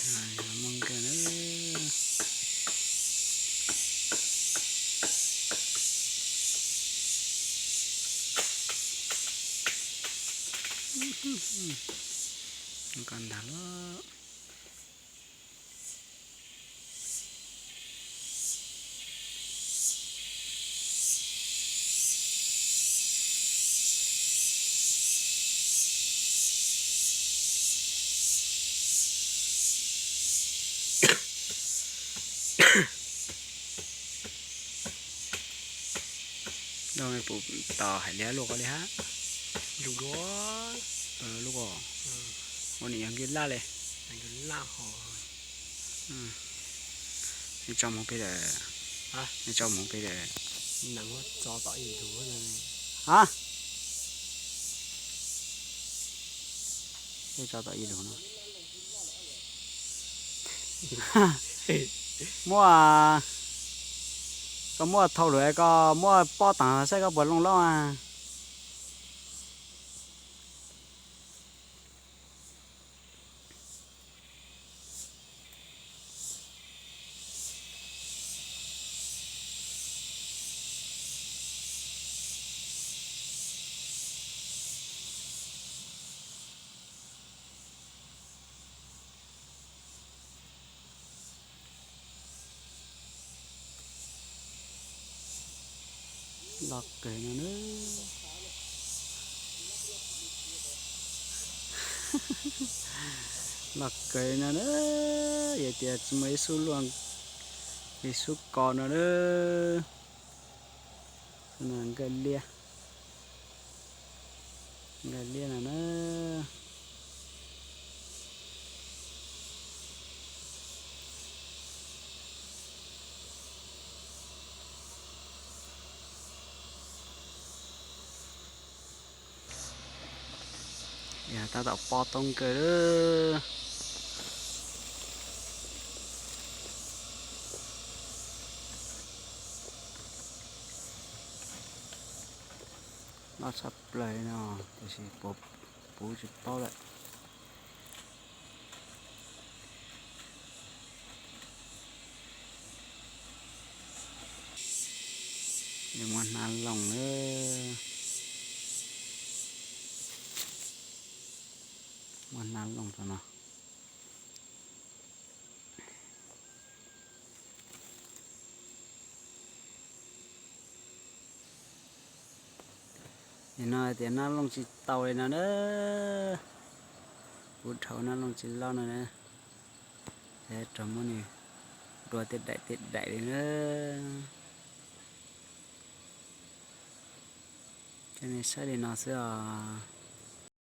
Muaj nkawg na. Koj ntag los. Lub me pum tos hais liab luaj koj li hab. Lub, ua nim yog nkig laj li. Nej tso mus pem lawm, nej tso mus pem lawm. Ha, nej tso tom ib lus no. Muaj, koj muaj thau lawm koj muaj pob taag saib koj puas looj laub a. Loj kawg no na. Loj kawg no na. Yog tias tsis muaj ib xub luaj, ib xub ko no na. Nkawg liab, nkawg liab no na. Yog tab tom pob toob kawg lawm. Loj tshaj plaws no, tiam sis puas puv tsis paub lawm. Muaj hnab looj lawm. Muaj hnab looj rau no. Nim no tias hnab looj tsis tau li no na. Kuv dhau hnab looj tsis loj no na. Ces rov muab nws dua tej daim tej daim li na. Coj nej saib li no xwb os.